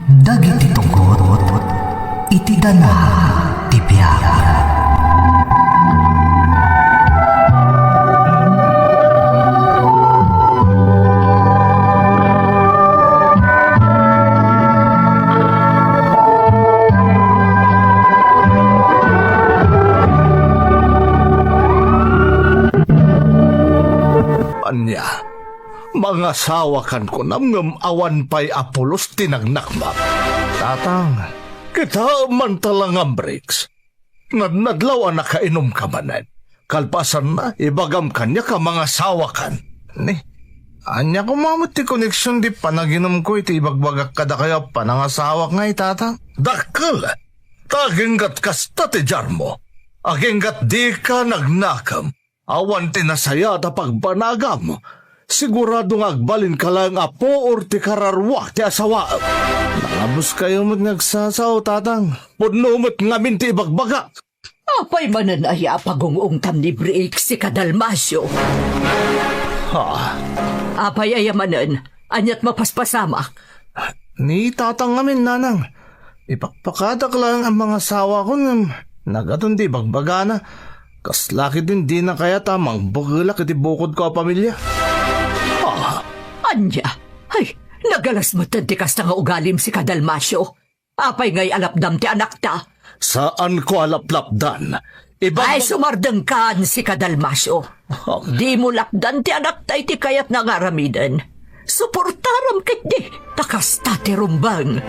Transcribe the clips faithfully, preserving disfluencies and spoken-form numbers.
Dagiti tungkot iti danag ti biag. Ania, mangasawakan kunam ngem awan pay a pulos ti nagnakmak. Tatang, kitaem man ta la ngem, Bricks. Nadnadlaw a nakainumka manen. Kalpasanna, ibagam kaniak a mangasawakan. Ni, ania koma met ti koneksion ti panaginumko iti ibagbagak kadakayo a panangasawak ngay, Tatang? Dakkel! Ta aginggat kasta ti diarmo. Aginggat dika nagnakem. Awan ti nasayaat a pagbanagam. Sigurado nga agbalinka laeng a puor ti kararua ti asawaem. Nangabuskayo met nga agsasao, Tatang. Pudno met ngamin ti ibagbagak. Apay manen aya a pagung-ungtam ni Bricks, Sika Dalmacio? Ha? Apay aya manen? Aniat mapaspasamak? Ni Tatang ngamin, Nanang. Ipakpakadak laeng a mangasawakon ngem nagaton ti ibagbagana. Kasla ketdin dina kayat a mangbukelak iti bukodko a pamilia. Ah, ania? Ay, nagalas metten ti kasta nga ugalim, Sika Dalmacio. Apay ngay a lapdam ti anakta? Saanko a laplapdan. Ibag- Ay, sumardengkan, Sika Dalmacio. Dimo lapdan ti anakta iti kayatna nga aramiden. Suportaram ketdi, ta kasta ti rumbeng.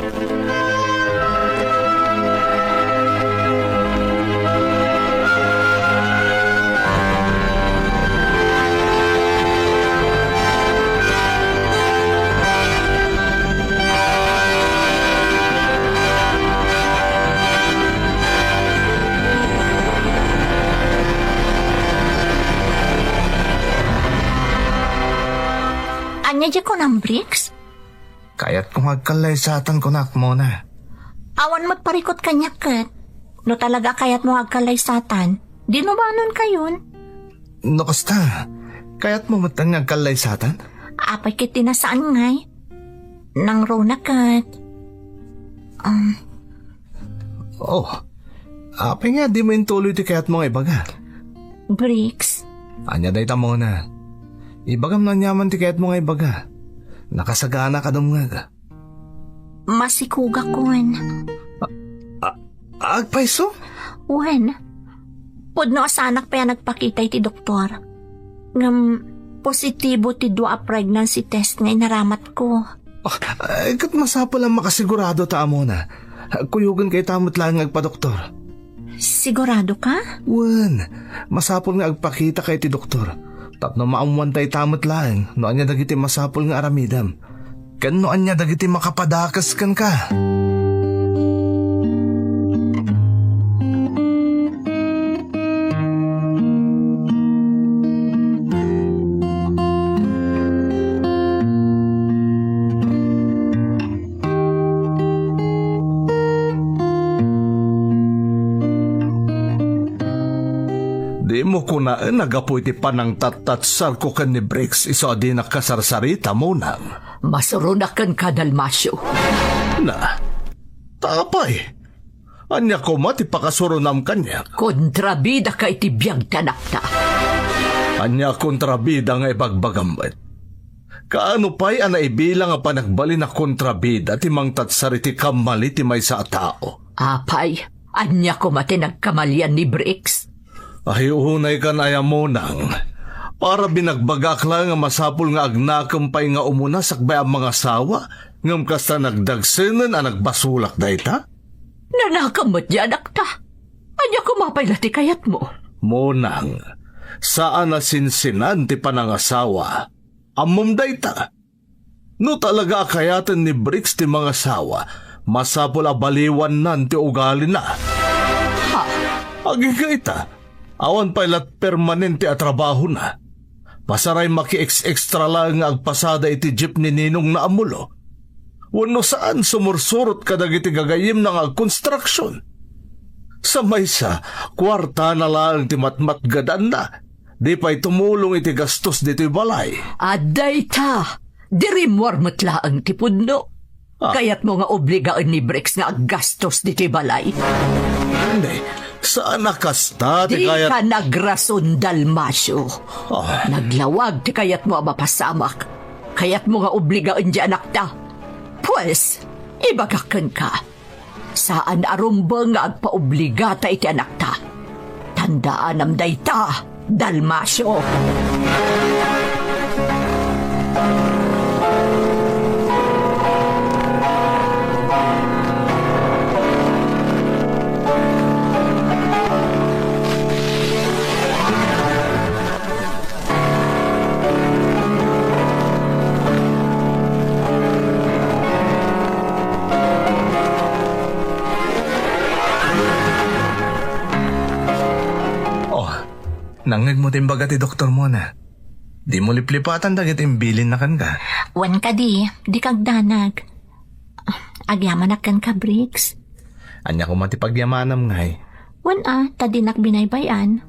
Ania diay kunam, Bricks? Kayatko nga agkallaysatan, kunak, Mona. Awan met parikut kaniak ket. No talaga a kayatmo nga agkallaysatan, dimo banonkayon. No kasta, kayatmo met nga agkallaysatan? Apay ket ti nasaan ngay? Nangruna ket. Um, Oh, apay nga dimo intuloy ti kayatmo nga ibaga? Bricks. Ania dayta, Mona? Ibagam no aniaman ti kayatmo nga ibaga. Nakasagana ka dumngeg. Masikugakon. A-, agpayso? Wen, pudno a saanak pay a nagpakita iti doktor. Ngem positibo ti dua a pregnancy test nga inaramatko. Ah, ay, ket masapul a makasigurado ta, Mona. Kuyogenka ita met laeng nga agpadoktor. Sigurado ka? Wen, masapul nga agpakitaka iti doktor. Tapno maammuanta ita met laeng no ania dagiti masapul nga aramidem. Ken no ania dagiti makapadakes kenka. Dimo kunaen a gapu iti panangtattatsarko ken ni Bricks isu a dinak kasarsarita, Monang. Masuronak kenka, Dalmacio. Na, ta apay? Ania koma ti pakasuronam kaniak? Kontrabidaka iti biag ti anakta. Ania a kontrabida nga ibagbagam met? Kaano pay a naibilang a panagbalin a kontrabida ti mangtatsar iti kammali ti maysa a tao? Apay, ania koma ti nagkamalian ni Bricks? Ay, unay kan aya, Monang. Para binagbagaak laeng a masapul nga agnakem pay nga umuna sakbay a mangasawa, ngem kasta nagdagsenen a nagbasolak dayta? Nanakem met ti anakta. Ania koma pay la ti kayatmo? Monang, saan a sinsinan ti panangasawa. Ammom dayta. No talaga a kayaten ni Bricks ti mangasawa, masapul a baliwannan ti ugalina. Ha? Agingga ita, awan pay lat permanente a trabahona. Pasaray maki-ex-extra laeng nga agpasada iti jeep ni ninongna a Mulo. Wenno saan sumursurot kadagiti gagayyemna nga agkonstruksion. Sa maysa, kuartana laeng ti matmatgedanna. Di pay tumulong iti gastos ditoy balay. Adda ita, di rimmuar met laeng ti pudno. Ah. Kayatmo nga obligaen ni Bricks nga aggastos ditoy balay? Hindi. Saan a kasta ti kayat- Dika nagrason, Dalmacio. Ah. Naglawag ti kayatmo a mapasamak. Kayatmo nga obligaen ti anakta. Pues, ibagak kenka. Saan a rumbeng nga agpaobligata iti anakta. Tandaanam dayta, Dalmacio. Oh, nangngegmo ti imbaga ti doktor mo, na? Dimo liplipatan dagiti imbilinna kenka. Wen kadi, dika agdanag. Agyamanak kenka, Bricks. Ania koma ti pagyamanam, ngay? Wen a, ta dinak binaybay-an.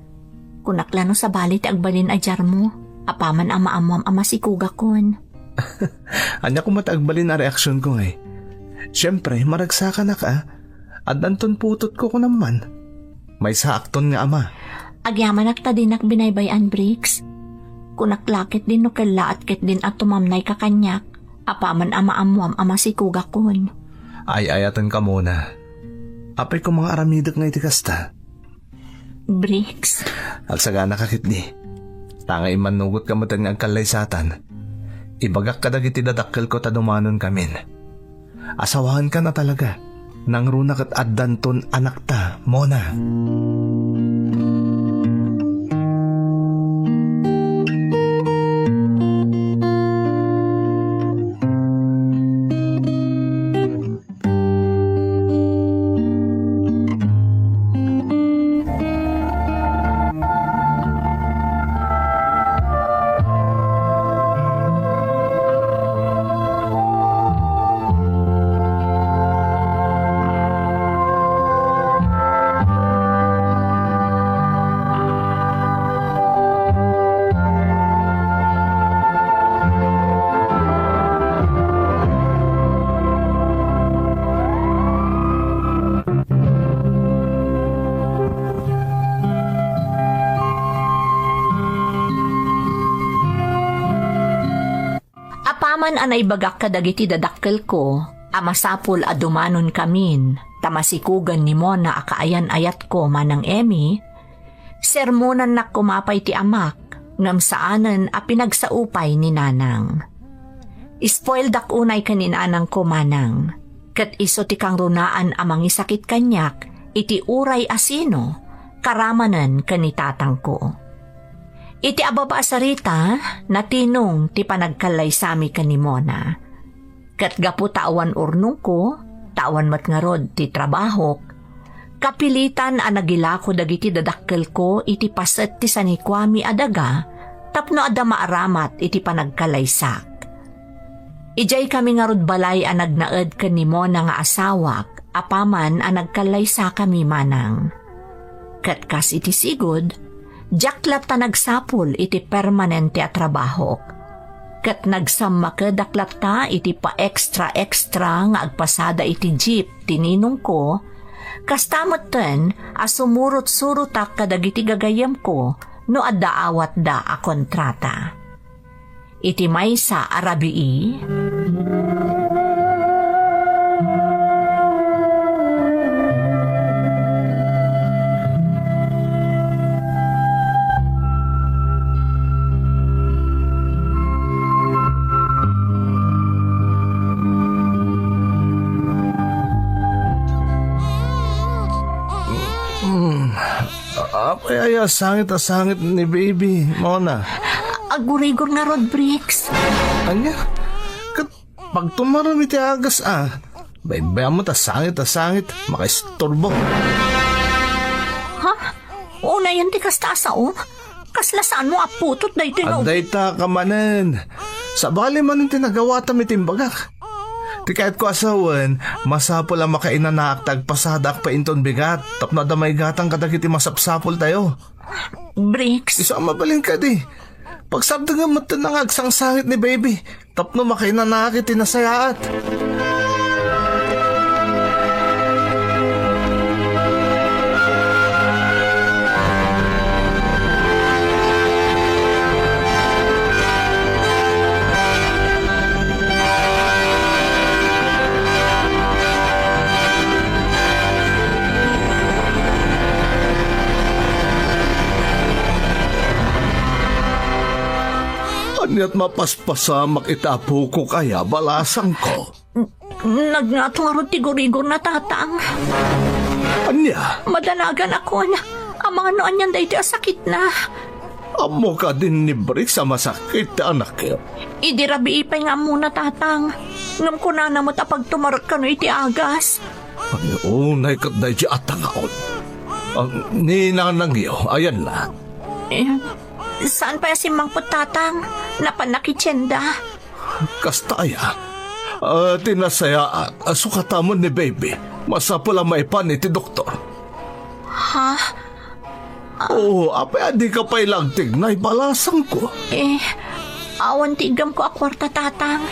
Kunak la no sabali ti agbalin a diarmo, apaman a maammoam a masikogakon. Ania koma ti agbalin a reaksionko, ngay? Siempre, maragsakanak a. Addanton putotko, kunam man. Maysaakton nga ama. Agyamanak ta dinak binaybay-an, Bricks. Kunak la ketdin no kellaat ketdin a tumamnayka kaniak, apaman a maammoam a masikogakon. Ay-ayatenka, Mona. Apay koma nga aramidek nga iti kasta? Bricks. Agsaganaka ketdi. Ta nga immannugotka metten nga agkallaysatan, ibagak kadagiti dadakkelko ta dumanonkamin. Asawaenka na talaga. Nangruna ket addanton anakta, Mona. Apaman a naibagak kadagiti dadakkelko a masapul a dumanonkamin ta masikogen ni Mona a kaayan-ayatko, Manang Emmy, sermonannak koma pay ti amak ngem saanen a pinagsao pay ni Nanang. Ispoildak unay ken ni Nanangko, Manang, ket isu ti kangrunaan a mangisakit kaniak iti uray a sino karamanen ken ni tatangko. Iti ababa a sarita, natinong ti panagkallaysami ken ni Mona. Ket gapu ta awan urnongko, ta awan met ngarud ti trabahok, kapilitan a nagilako dagiti dadakkelko iti paset ti sanikuami a daga tapno adda maaramat iti panagkallaysak. Idiay kami ngarud balay a nagnaed ken ni Mona nga asawak, apaman a nagkallaysakami, Manang. Ket kas iti sigud, diak latta nagsapul iti permanente a trabahok. Ket nagsammakedak latta iti pa-extra-extra nga agpasada iti jeep ti ninongko, kasta metten a sumurot-surotak kadagiti gagayyemko no adda awatda a kontrata. Iti maysa a rabii. Hmm. A-, apay aya sangit a sangit ni baby, Mona? Agurigor ngarud, Bricks. Ania? Ket pagtumarem iti agas a. Baybayam met a sangit a sangit, makaisturbo. Ha? Unayen ti kasta a sao? Kasla saan mo a putot daytoy nga... Adda ita ka manen. Sabali manen ti nagawatam iti imbagak. Ti kayatko a sawen, masapul a makainanaak ta agpasadaak pay inton bigat tapno adda maigatang kadagiti masapsapultayo. Bricks. Isu a mabalin kadi. Pagsardengem metten nga agsangsangit ni baby tapno makainanaak iti nasayaat. Ket mapaspasamak iti apokok aya, balasangko. Nagngato ngarud ti gurigorna, Tatang. Ania? Madanaganakon. Amangan no anian daytoy a sakitna. Ammo kadin ni Briggs a masakit ti anakyo? Idi rabii pay nga ammona, Tatang. Ngem kunana met a pagtumarek kano iti agas. Ay, unay ket daydi a tangaon. Ah, ni nanangyo, ayanna? Eh, saan pay a simmangpet, Tatang? Napanna kitienda. Kasta aya? Ah, ti nasayaat, ah, sukatamon ni Baby. Masapul a maipan iti doktor. Ha? Oo, apay a dika pay la agtignay, balasangko? Eh, awan ti iggamko a kuarta, Tatang.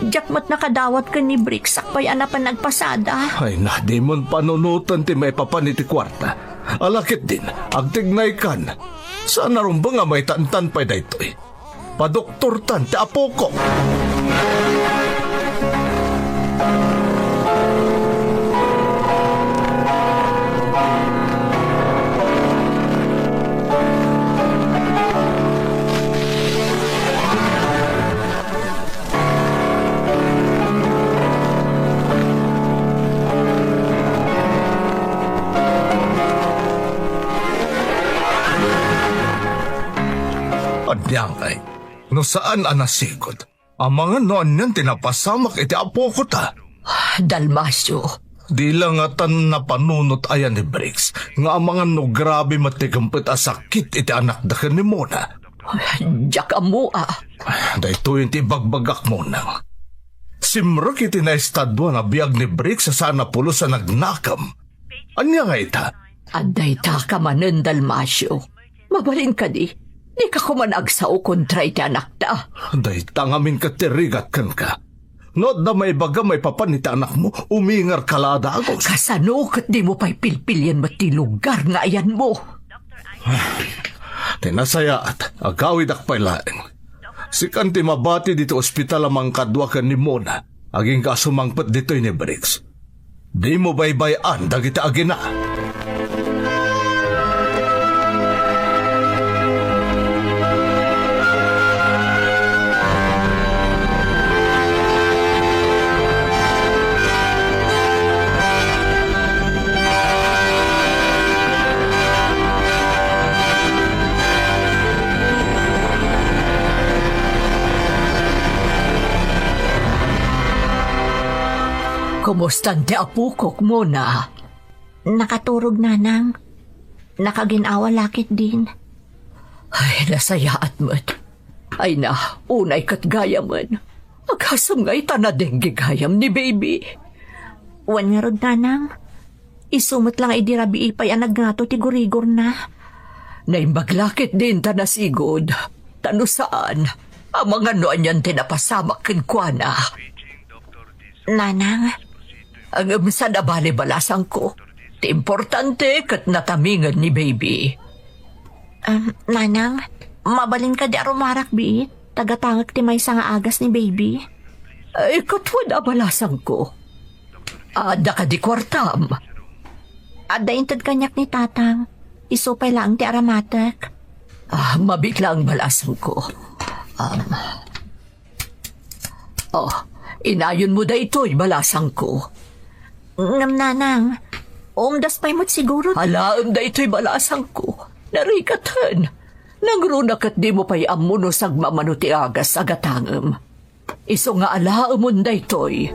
Diak met nakadawat ken ni Briggs, sakbay a napan nagpasada. Ay na, dimon panunoten ti maipapan iti kuarta. Ala ketdin, agtignaykan. Saan a rumbeng a maitantan pay daytoy. Padoktortan ti apokok. Ania ngay, no saan a nasigud, amangan no anian ti napasamak iti apokota? Dalmacio. Di la ngatan napanunot aya ni Briggs nga amangan no grabe met ti gempet a sakit iti anakda ken ni Mona. Diak ammo a. Daytoy ti ibagbagak, Monang. Simrek iti naistaduan a biag ni Briggs a saan a pulos a nagnakam. Ania nga ita? Adda ita ka manen, Dalmacio. Mabalin kadi, dika koma agsao kontra iti anakta. Dayta ngamin ket ti rigat kenka. No adda maibaga maipapan iti anakmo, umingarka la a dagus. Kasano ket dimo pay pilpilian met ti lugar nga ayanmo? Ti nasayaat, agawidak pay laeng. Sikan ti mabati ditoy ospital a mangkadua ken ni Mona, agingga a sumangpet ditoy ni Briggs. Dimo baybay-an dagiti agina. Kumustan ti apokok, Mona? Nakaturog, Nanang. Nakagin-awa la ketdin. Ay, nasayaat met. Ay na, unay ket gayamen. Agasem nga ita nadengge gayam ni Baby. Wen ngarud, Nanang. Isu met la nga idi rabii pay a nagngato ti gurigorna. Naimbag la ketdin ta nasigud. Ta no saan, amangan no anian ti napasamak kenkuana. Nanang, ngem saan a bale, balasangko. Ti importante ket natamingen ni Baby. Um, Nanang, mabalin kadi a rumarak biit? Tagatangek ti maysa nga agas ni Baby. Ay, ket wen a, balasangko. Adda kadi kuartam? Adda inted kaniak ni Tatang. Isu pay laeng ti aramatek. Ah, mabiit laeng, balasangko. Um, Oh, inayonmo daytoy, balasangko. Ngem, Nanang, umdas pay met siguro. Alaem daytoy, balasangko. Narigaten. Nangruna ket dimo pay ammo no sagmamano ti agas a gatangem. Isu nga alaemon daytoy.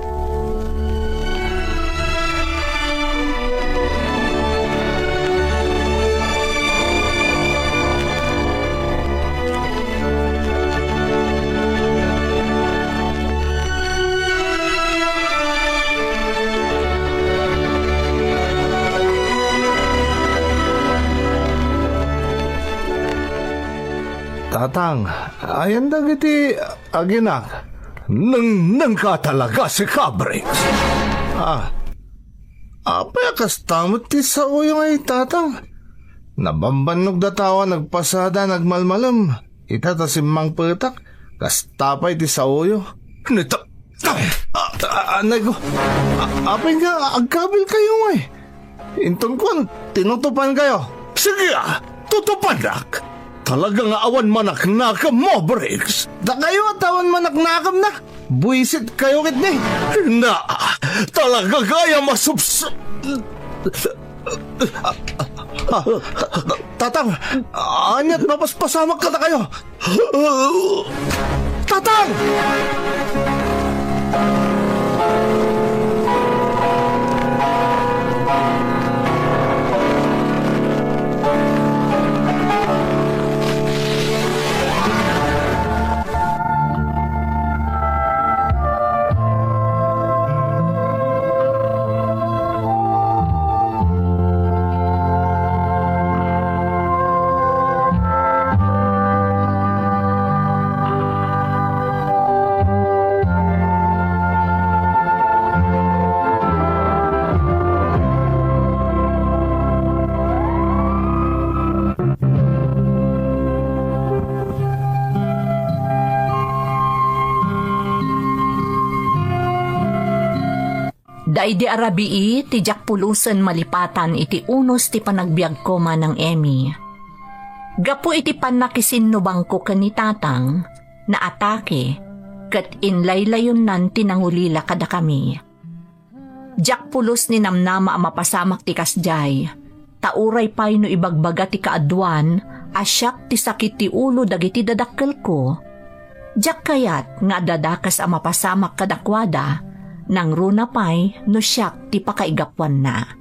Tatang, ayan dagiti aginak. Nengnengka talaga, sika, Briggs. Ah, apay a kasta met ti saoyo ngay, Tatang? Nabambannog datawa, nagpasada, nagmalmalem. Ita ta simmangpetak, kasta pay ti saoyo. Nita, ah, ah, anay ko. Ah, apay nga agkabil kayo, eh? Inton kuan, tinutupan kayo. Sige, ah, tutupanak. Talaga nga awan manaknakemmo, Briggs. Dakayo a ta awan manaknakemna. Buisit kayo ketdi. Na, talaga gayam a subs-, Tatang, aniat mapaspasamak kadakayo? Tatang! Daydi a rabii ti diak pulosen malipatan iti unos ti panagbiagko, Manang Emmy. Gapu iti pannakisinnubangko ken ni Tatang, naatake, ket inlaylayonnan ti nangulila kadakami. Diak pulos ni namnama a mapasamak ti kasdiay, ta uray pay no ibagbaga ti kaaduan a siak ti sakit ti ulo dagiti dadakkelko, diak kayat nga adda dakes a mapasamak kadakuada, nangruna pay no siak ti pakaigapuanna.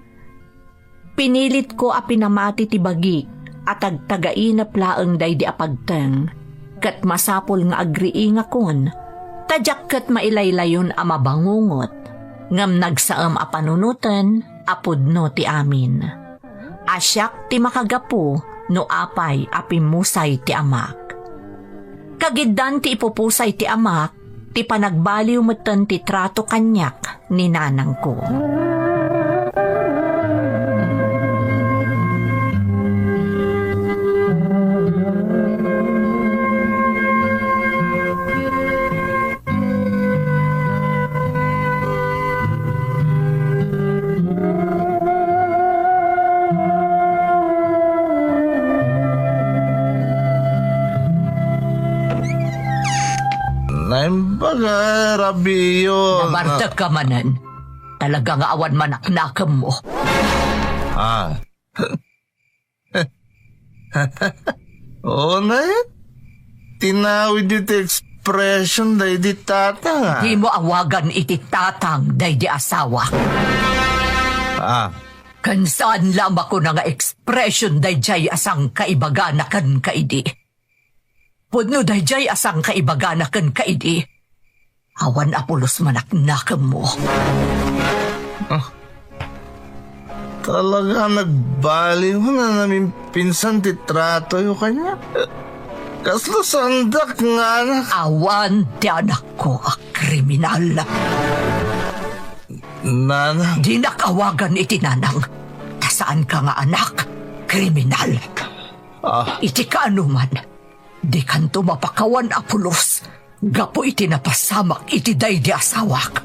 Pinilitko a pinamati ti bagik a tagtagainep laeng daydi a pagteng, ket masapul nga agriingakon, ta diak ket mailaylayon a mabangungot, ngem nagsaem a panunoten a pudno ti amin. A siak ti makagapu no apay a pimmusay ti amak. Kagiddan ti ipupusay ti amak, ti panagbaliw metten ti trato kaniak ni nanangko. Naimbag a rabiiyo. Nabartek ka manen. Talaga nga awan manaknakemmo. Ah. Unay, tinawid iti expression daydi tatang, ah. Dimo awagan iti tatang daydi asawa. Ah. Ken saan la a makuna nga expression daydiay a sangkaibagana kenka idi. Pudno daydiay a sangkaibagana kenka idi. Awan a pulos manaknakemmo. Ah. Talaga nagbaliw nga namimpinsan ti tratoyo kaniak. Kasla saandak nga anak. Awan ti anakko a kriminal. Nanang. Dinak awagan iti nanang. Ta saanka nga anak, kriminal. Ah. Iti kaanoman, dikanto mapakawan a pulos gapu iti napasamak iti daydi asawak.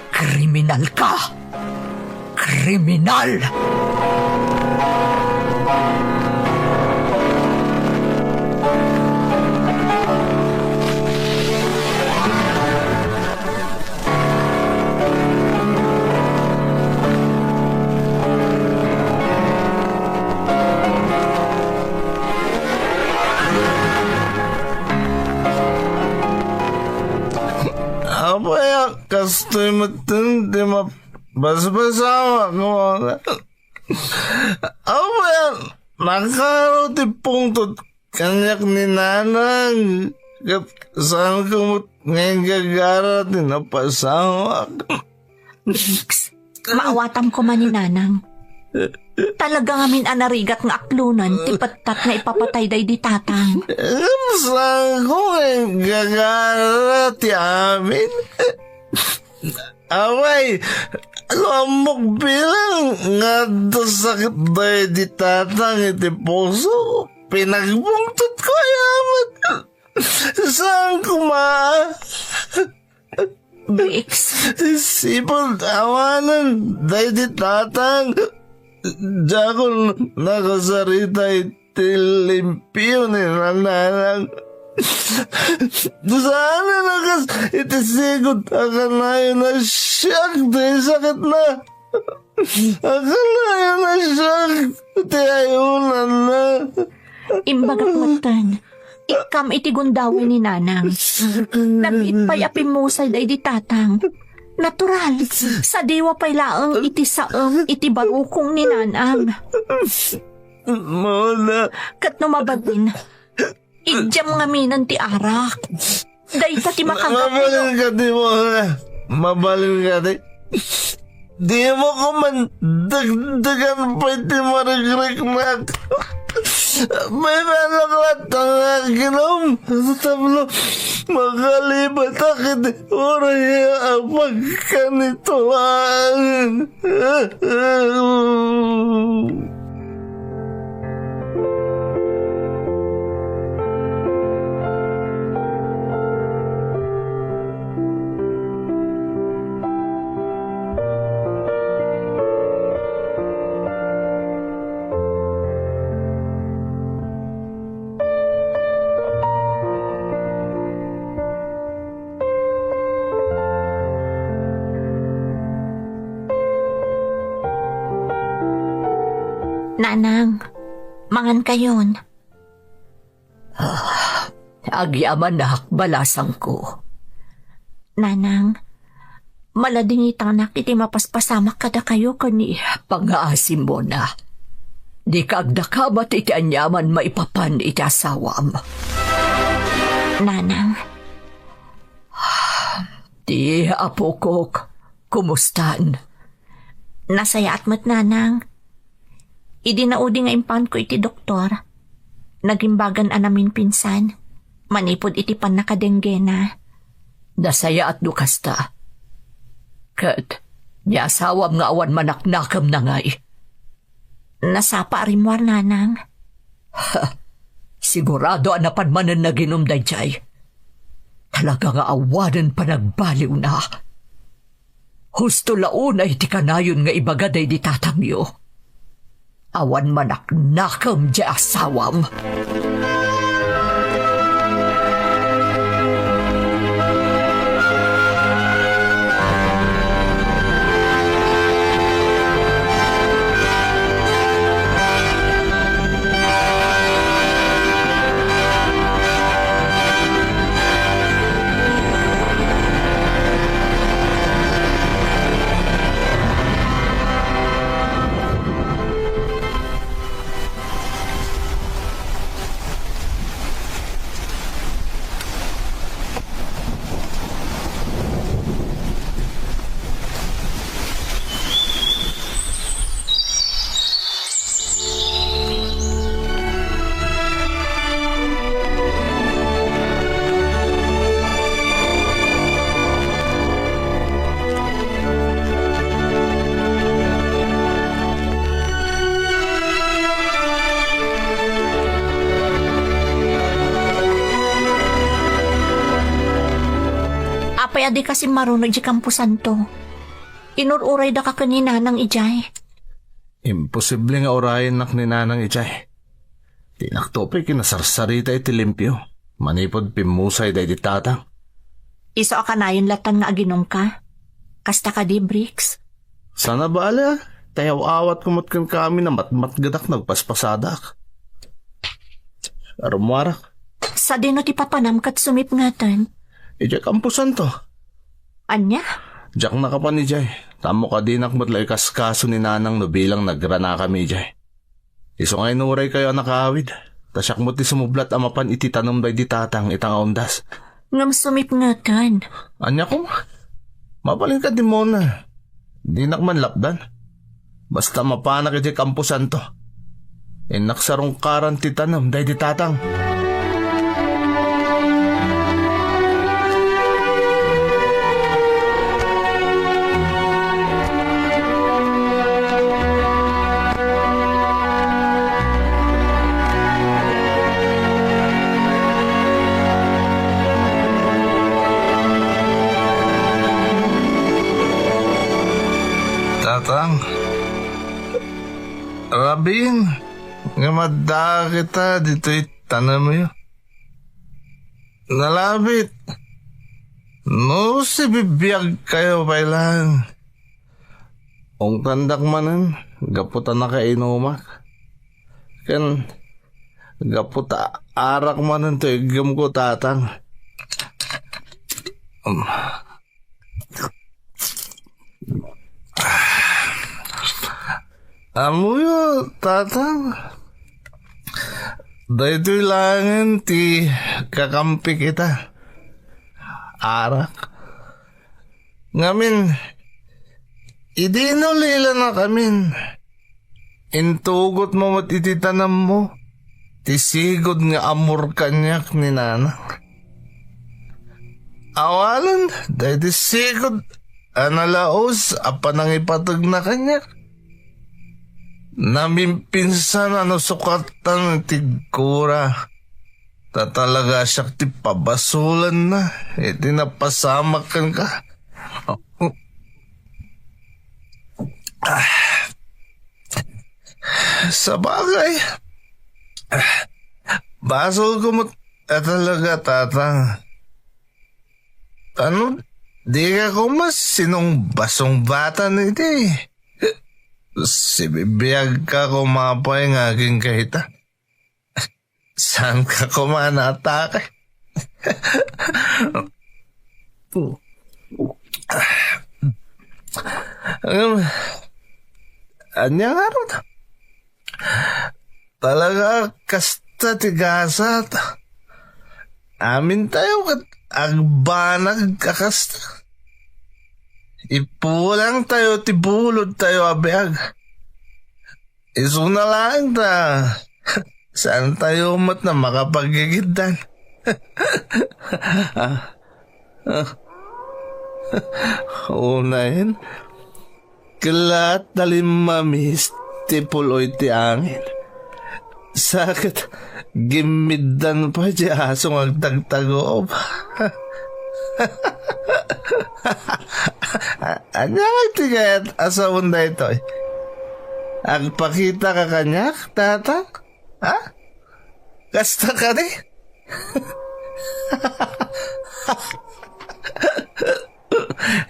Kriminal ka! Kriminal! Apay a kastoy metten ti mapaspasamak mo? Apay a nakaro ti pungtot kaniak ni nanang, ket saanko met nga inggagara ti napasamak. Maawatan koma ni nanang. Talaga ngamin a narigat nga aklonen ti pettat nga ipapatay daydi tatang. Ngem saanko nga inggagara ti amin? Apay, no ammok bilang nga adda sakit daydi tatang iti puso, pinagbungtotko aya met. Saan koma? Bricks. Sipud awanen daydi tatang, diakon nakasarita it-, ti limpio ni Nanang. Saan a kas iti sigud a kanayon a siak ti sakitna. A kanayon a siak ti ayunanna. Imbagak metten, ikkam iti gundaway ni Nanang. Nabiit pay a pimmusay daydi Tatang. Natural, sadiwa pay laeng iti saem iti barukong ni Nanang. Mona. Ket no mabalin, idiam ngaminen ti arak. Dayta ti makagapu. Mabalin ka di, Mona. Mabalin ka di. Di mo ko man dagdagan pay ti marikriknak. May anak latta nga aginom. Tapno makalibatak iti uray a pagkanitulaan. Nanang, mangan kayon. Ah, agyamanak, balasangko. Nanang, maladingitanak iti mapaspasamak kadakayo ken ni. Pangngaasim, Mona. Dika agdakamat iti aniaman maipapan iti asawam. Nanang. Ti apokok, kumustan? Nasayaat met, Nanang. Idi naudi nga impaanko iti doktor, nagimbagan a naminpinsan manipud iti pannakadenggena. Nasayaat no kasta. Ket ni asawam nga awan manaknakemna ngay? Nasapa a rimmuar, Nanang. Ha, sigurado a napan manen naginom daydiay. Talaga nga awanen panagbaliwna. Husto la unay ti kanayon nga ibaga daydi tatangyo. Awan manaknakem diay asawam. Apay a dika simmaruno idiay kamposanto? Inur-uraydaka ken ni Nanang idiay. Imposible nga urayennak ni Nanang idiay. Dinakto pay kinasarsarita iti limpio manipud pimmusay daydi tatang. Isu a kanayon latan nga aginumka? Kasta kadi, Bricks? Saan a bale, a. Tay aw-awatko met kenka amin a matmatgedak nagpaspasadak. Arumuarak. Sadino ti papanam ket sumipngeten? Idiay kamposanto. Ania? Diak nakapan idiay. Tammo kadinak met la ikaskaso ni Nanang no bilang nagranakami idiay. Isu nga inuraykayo a nakaawid, ta siak met ti sumublat a mapan iti tanem daydi tatang ita nga undas. Ngem sumipngeten. Ania koma? Mabalin kadi, Mona. Dinak man lapdan. Basta mapanak idiay kamposanto. Innak sarungkaran ti tanem daydi tatang. Tatang, Rabin, nga maddaak ita ditoy tanemyo. Nalabit, no sibibiagkayo pay laeng, ungtandak manen gapu ta nakainumak, ken gapu ta arak manen ti iggemko, Tatang. Um. Ammoyo, Tatang, daytoy laengen ti kakampik ita. Arak. Ngamin, idi no lilanakamin, intugotmo met iti tanemmo ti sigud nga ammor kaniak ni Nanang. Awalen daydi sigud a nalaus a panangipategna kaniak. Namimpinsan a no sukatan ti gura, ta talaga siak ti pabasolanna iti napasamak kenka. Sabagay, basolko met a talaga, Tatang. Ano, dika koma sinungbasongbatan iti? Sibibiagka koma pay nga agingga ita. Saanka koma naatake? Ngem, ania ngarud? Talaga, kasta ti gasat. Amintayo ket agbanag a kasta. Ipulangtayo ti bulodtayo a biag. Isuna laeng ta saantayo met a makapaggigiddan. Ah, ah. Unayen, kellaat ta limmamis ti puloy ti angin. Sa ket gimmiddan pay ti aso nga agtagtagob. Ania ngay ti kayat a sawen daytoy? Agpakitaka kaniak, Tatang? Ha? Kasta kadi?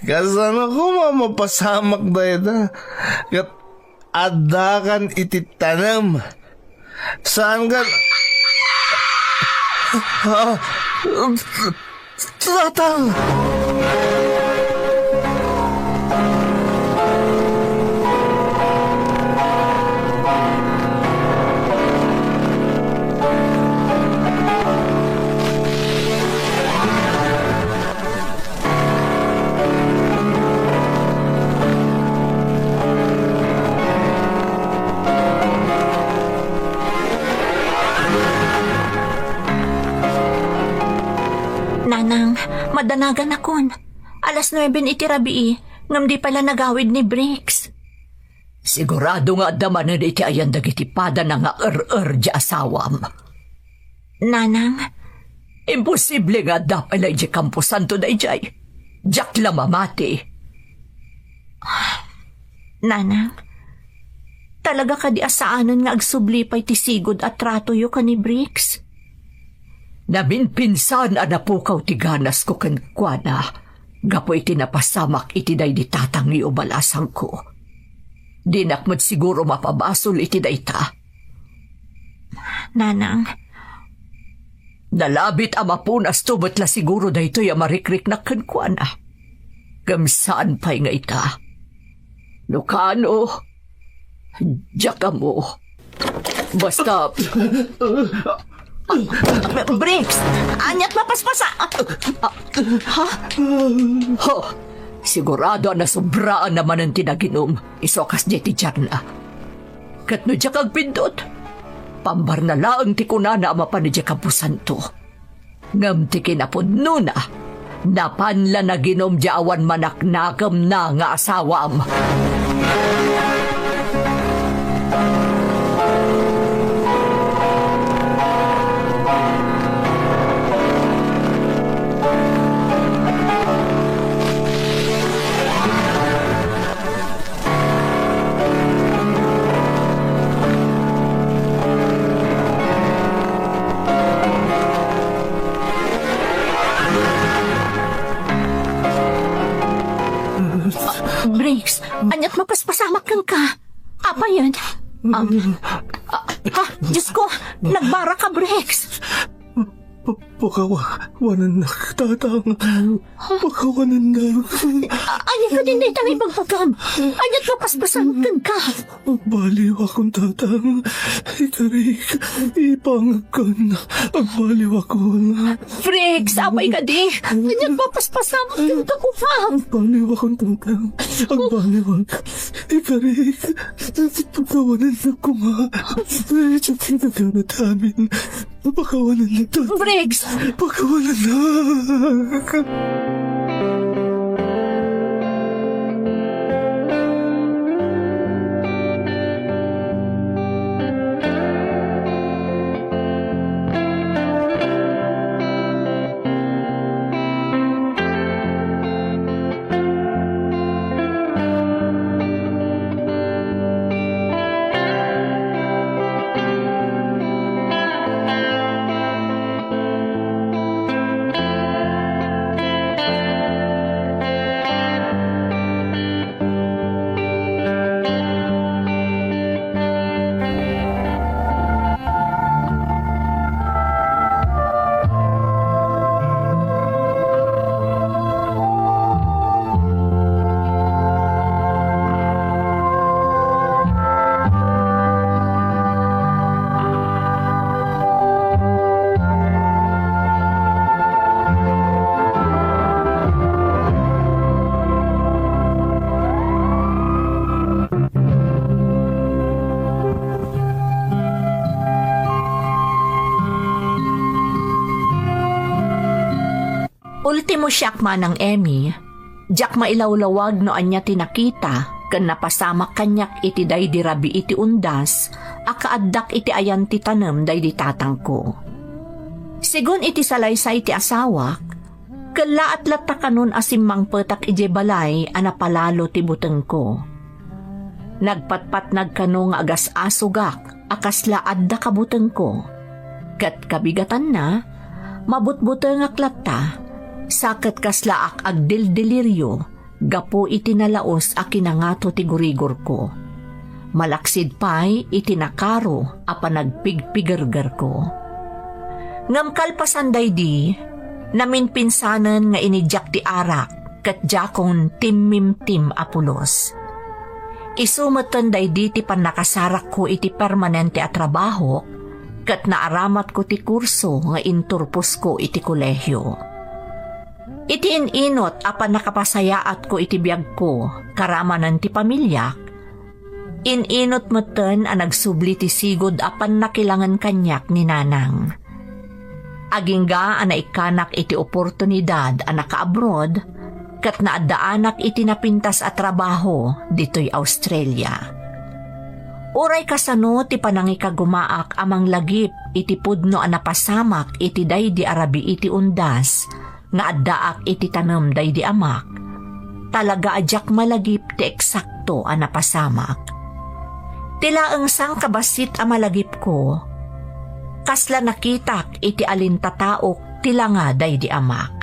Kasano koma mapasamak dayta? Ket addakan iti tanem. Saan ka... Ah, Tatang! Nanang, madanaganakon. Alas nueben iti rabii, ngem di pay la nagawid ni Briggs. Sigurado nga adda manen iti ayan dagiti padana nga er-er ti asawam. Nanang? Imposible nga adda pay la idiay kamposanto daydiay. Diak la mamati. Nanang, talaga kadi a saanen nga agsubli pay ti sigud a tratoyo ken ni Briggs? Naminpinsan a napukaw ti ganasko kenkuana gapu iti napasamak iti daydi tatangyo, balasangko. Dinak met siguro mapabasol iti dayta. Nanang. Nalabit a mapunasto met la siguro daytoy a marikriknak kenkuana. Ngem saan pay nga ita. No kano, diak ammo. Basta... Briggs, aniat mapaspasa? Ha? Ho, sigurado a nasobraan na manen ti naginum. Isu a kasdiay ti tiarna. Ket no diak agpindot, pambarna laeng ti kunana a mapan idiay kamposanto. Ngem ti kinapudnona, napan la naginum diay awan manaknakemna nga asawam. Ket mapaspasamak kenka. Apayen? Um, ah, ah, Diyos ko, nagbaraka, Briggs. Pa-, pakawanennak, Tatang. Pakawanennak. A-, ania kadin dayta nga ibagbagam? Ania mapaspasamak kenka? Agbaliwakon, Tatang. Ikarik, ipangagkan. Agbaliwakon. Briggs, apay kadi? Ania mapaspasamak kenka, Tatang? Agbaliwakon, Tatang. Agbaliwak. Ikarik, pakawanennak koma. Idiak ti naganat amin. Pakawanennak, Tatang. Briggs! Pakawanennak. Ultimo siak manang Emmy, diak mailawlawag no ania ti nakita ken napasamak kaniak iti daydi rabii ti undas a kaaddak iti ayan ti tanem daydi tatangko. Sigun iti salaysay ti asawak, kellaat latta kanon a simmangpetak idiay balay a napalalo ti butengko. Nagpatpatnag kano nga agas-asugak a kasla adda kabutengko. Ket kabigatanna, mabutbutengak latta, sa ket kaslaak agdildilirio gapu iti nalaus a kinangato ti gurigorko. Malaksid pay iti nakaro a panagpigpigergerko. Ngem kalpasan daydi, naminpinsanen nga inidiak ti arak ket diakon timmimtim a pulos. Isu metten daydi ti pannakasarakko iti permanente a trabahok ket naaramatko ti kurso nga inturposko iti kolehio. Iti in-inut a pannakapasayaatko iti biagko karamanen ti pamiliak, in-inut metten a nagsubli ti sigud a pannakilangen kaniak ni Nanang. Agingga a naikkanak iti oportunidad a nakaabroad ket naaddaanak iti napintas a trabaho ditoy Australia. Uray kasano ti panangikagumaak a manglagip iti pudno a napasamak iti daydi a rabii ti undas nga addaak iti tanem daydi amak, talaga a diak malagip ti eksakto a napasamak. Ti laeng sangkabassit a malagipko, kasla nakitak iti alintataok ti langa daydi amak.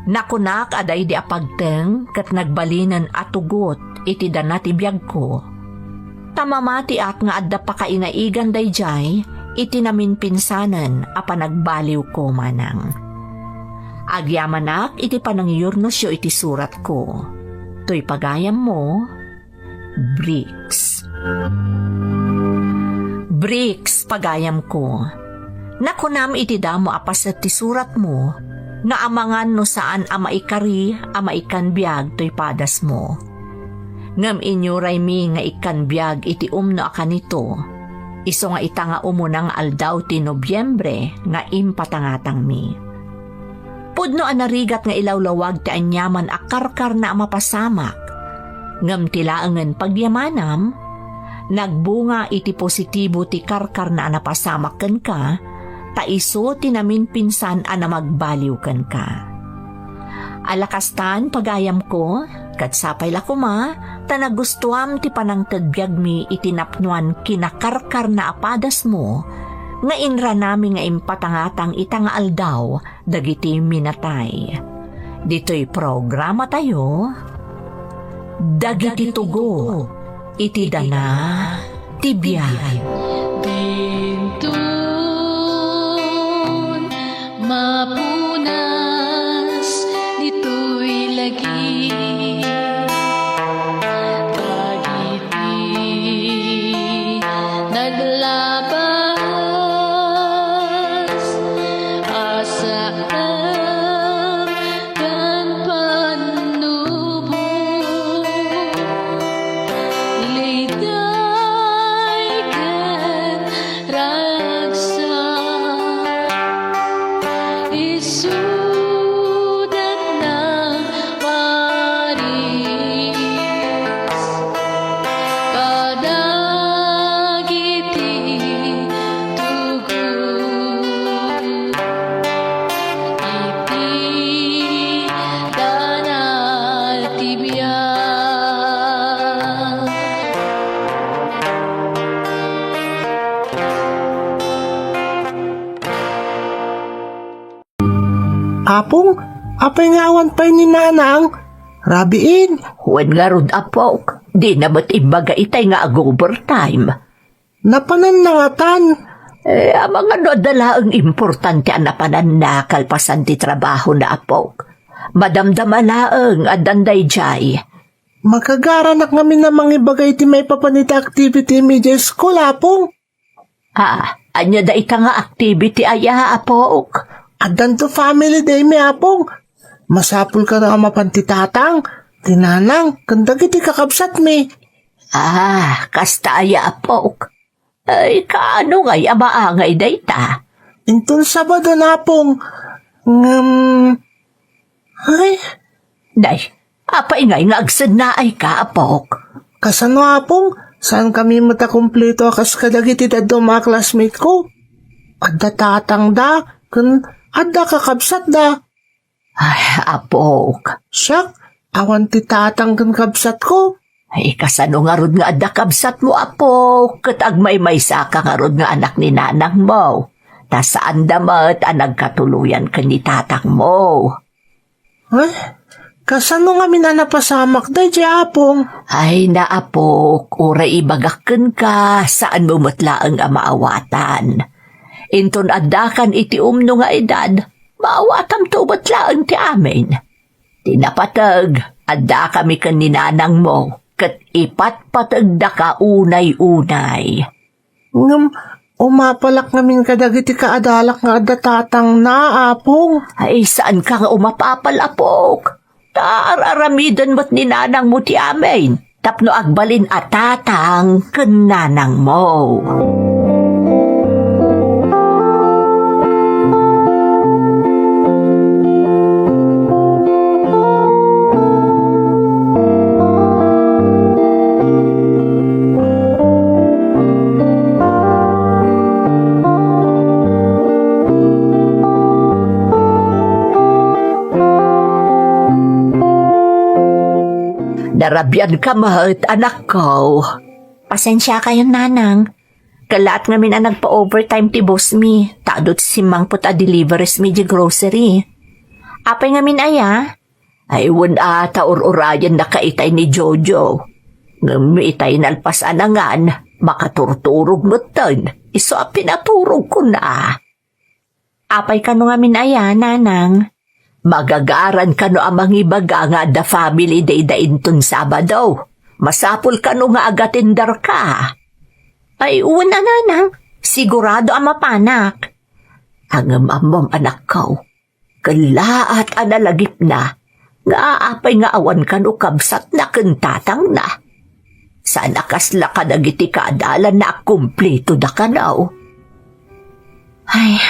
Nakunak a daydi a pagteng ket nagbalinen a tugot iti dana ti biagko. Ta mamatiak nga adda pakainaigan daydiay iti naminpinsanen a panagbaliwko manang. Agyamanak iti panangiyurnosyo iti suratko. Toy pagayammo, Briggs. Briggs, pagayamko. Nakunam iti damo a paset ti suratmo nga amangan no saan a maikari a maikkan biag toy padasmo. Ngem inyuraymi nga ikkan biag iti umno a kanito, isu nga ita nga umuna nga aldaw ti Nobiembre nga impatangatangmi. Pudno a narigat nga ilawlawag ti aniaman a karkarna a mapasamak. Ngem ti laengen pagyamanam, nagbunga iti positibo ti karkarna a napasamak kenka, ta isu ti naminpinsan a namagbaliw kenka. Ala kastan, pagayamko, ket sapay la koma, ta nagustuam ti panangted biagmi iti napnoan kinakarkarna a padasmo nga inranami nga impatangatang ita nga aldaw dagiti minatay. Ditoy programatayo, Dagiti tugo iti dana ti biag. Dinton mapunas ditoy lagi, dagiti naglabas a saem ken pannubo, liday ken ragsak, isudatna paris kadagiti tugot iti dana ti biag. Apong, apay nga awan pay ni Nanang? Rabiin. Wen ngarud, apok, dina met imbaga itay nga ag-overtime. Napananna ngatan. Eh, amangan no adda laeng importante a napananna kalpasan ti trabahona, apok. Madamdama laeng, addan daydiay. Makagaranak ngamin a mangibaga iti maipapan iti activity idiay school, apong. Ah, ania dayta nga activity aya, apok? Addanto family day mi, apong. Masapul kano a mapan ti tatang, ti nanang, ken dagiti kakabsatmi. Ah, kasta aya, apok? Ay, kaano ngay a maangay dayta? Inton Sabado, apong. Ngem, ay. Nay, apay ngay nga agsennaayka, apok? Kasano, apong? Saankami met a kumpleto a kas kadagiti dadduma a classmate ko. Adda tatangda, ken adda kakabsatda. Ay, apok. Siak, awan ti tatang ken kabsatko. Ay, kasano ngarud nga adda kabsatmo, apok, ket agmaymaysaka ngarud nga anak ni nanangmo? Ta saanda met a nagkatuloyan ken ni tatangmo. Eh, kasano ngamin a napasamak daydiay, apong? Ay, naapok, uray ibagak kenka, saanmo met laeng a maawatan. Inton addakan iti umno nga edad, maawatamto met laeng ti amin. Ti napateg, addakami ken ni nanangmo, ket ipatpategdaka unay-unay. Ngem, umapalak ngamin kadagiti kaadalak nga adda tatangna, apong. Ay, saanka nga umapapal, apok? Ta ar-aramiden met ni nanangmo ti amin tapno agbalin a tatang ken nanangmo. Narabianka met, anakko. Pasensiakayon, nanang. Kellaat ngamin a nagpa-overtime ti boss mi, ta adu ti simmangpet a deliveries mi di grocery. Apay ngamin aya? Ay, wen a, ta ur-urayennaka itay ni Jojo. Ngem itay nalpas a nangan, makaturturog metten. Isu a pinaturogkon a. Apay kano ngamin aya, nanang? Magagaran kano a mangibaga nga adda family day da inton Sabado? Masapul kano nga agatenderka? Ay, wen a, nanang. Sigurado a mapanak. Ngem ammom, anakko, kellaat a nalagipna nga apay nga awan kano kabsatna ken tatangna. Saan a kasla kadagiti kaadalanna a kumpleto da kano. Ay,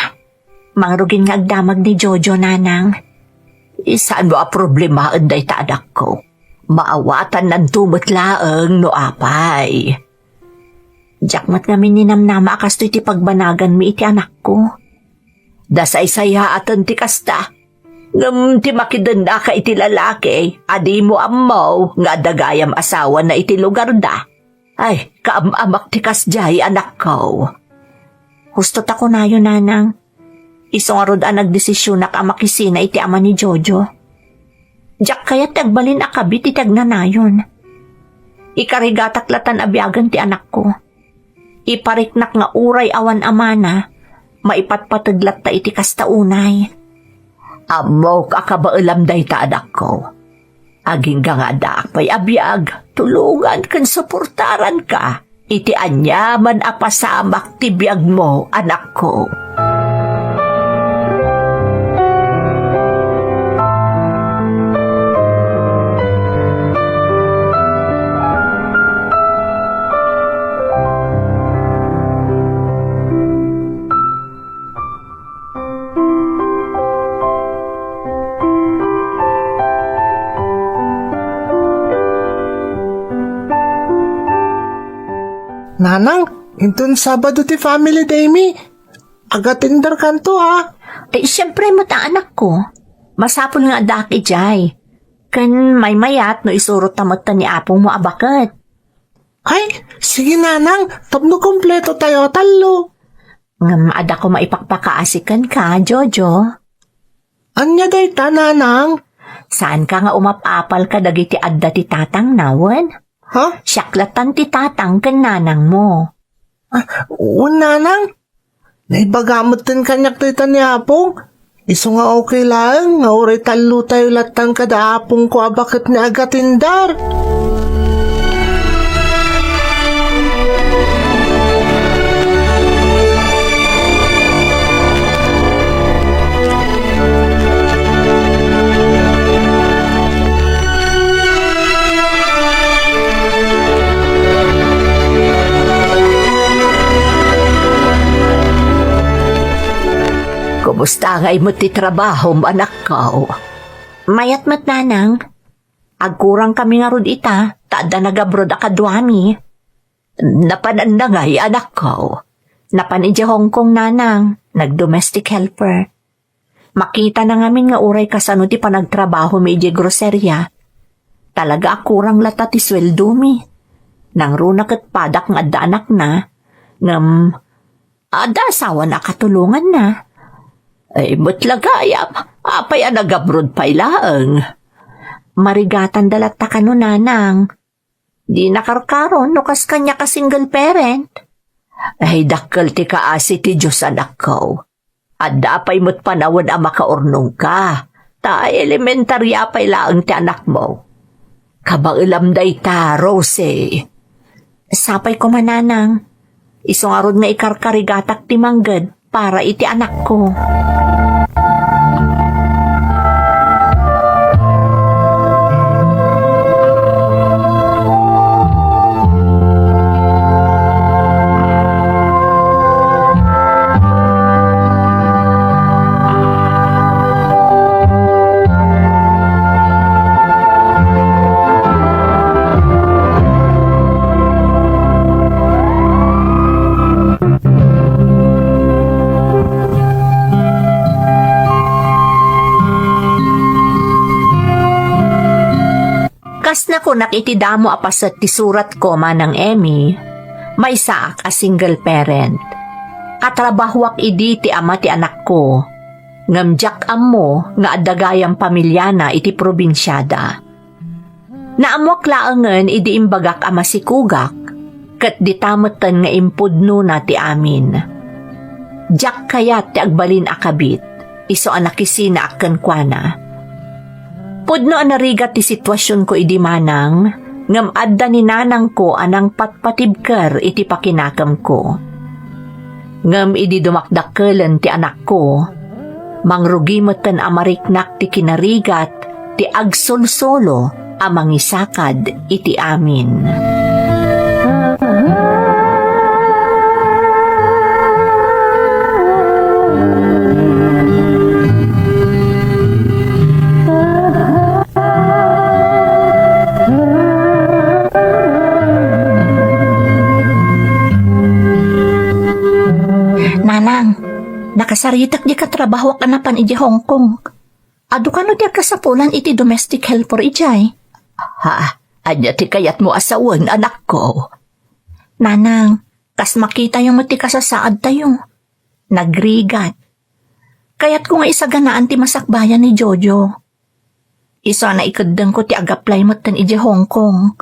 mangrugin nga agdamag ni Jojo, nanang. Saan mo a problemaen dayta, anakko. Maawatannanto met laeng no apay. Diak met ngamin ninamnama a kastoy ti pagbanaganmi iti anakko. Nasaysayaaten ti kasta. Ngem ti makidennaka iti lalaki a dimo ammo nga adda gayam asawana iti lugarda. Ay, kaam-amak ti kasdiay, anakko. Husto ta kunayo, nanang. Isu ngarud a nagdesisionak a makisina iti ama ni Jojo. Diak kayat ti agbalin a kabit iti agnanayon. Ikarigatak latan a biagen ti anakko. Ipariknak nga uray awan amana, maipatpateg latta iti kasta unay. Ammok a kabaelam dayta, anakko. Agingga nga addaak pay a biag, tulongan ken suportaranka iti aniaman a pasamak ti biagmo, anakko. Nanang, inton Sabado ti family day mi. Agatinderkanto, ha? Eh, siyempre met, anakko. Masapul nga addaak idiay. Ken maymayat no isurotta met ni apongmo a baket. Ay, sige, Nanang, tapno kompleto tayo, tallo. Ngem adda ko maipakpakaasi kenka, Jojo. Ania dayta, Nanang? Saanka nga umap-apal kadagiti adda ti tatangna, wen? Ha? Siak latan ti tatang ken nanangmo. Ah, wen, Nanang. Naibaga metten kaniak dayta ni Apong. Isu nga okay laeng nga uray tallotayo lattan kada apongko a baket ni agatindar. Kumusta ngay met ti trabahom, anakko? Mayat met, Nanang. Agkurang kami ngarud ita, ta adda nagabroad a kaduami. Napananna ngay, anakko? Napan idiay Hong Kong, Nanang. Nag-domestic helper. Makitana ngamin nga uray kasano ti panagtrabahomi idiay groseria. Talaga a kurang latta ti sueldomi. Nangruna ket padak nga adda anakna, ngem adda asawana a katulonganna. Ay, met la gayam, apay a nagabroad pay laeng? Marigatanda latta kano, Nanang. Di nakarkaro no kas kaniak a single parent. Ay, dakkel ti kaasi ti Dios, anakko. Adda pay met panawen a makaurnongka, ta elementarya pay laeng ti anakmo. Kabaelam dayta, Rosie. Sapay koma, Nanang. Isu ngarud nga ikarkarigatak ti mangged para iti anakko. Kas nakunak iti damo a paset ti suratko, Manang Emmy, maysaak a single parent. Katrabahoak idi ti ama ti anakko, ngem diak ammo nga adda gayam pamiliana iti probinsiada. Naammoak laengen idi imbagak a masikogak, ket dita metten nga impudnona ti amin. Diak kayat ti agbalin a kabit, isu a nakisinaak kenkuana. Pudno a narigat ti situasionko idi, Manang, ngem adda ni nanangko a nangpatpatibker iti pakinakemko. Ngem idi dumakdakkelen ti anakko, mangrugi metten a mariknak ti kinarigat ti agsolsolo a mangisakad iti amin. Nanang, nakasaritak di katrabahoak a napan idiay Hong Kong. Adu kano ti agkasapulan iti domestic helper idiay? Ha? Ania ti kayatmo a sawen, anakko? Nanang, kas makitayo met ti kasasaadtayo. Nagrigat. Kayatko nga isaganaan ti masakbayan ni Jojo. Isu a naikeddengko ti ag-apply metten idiay Hong Kong.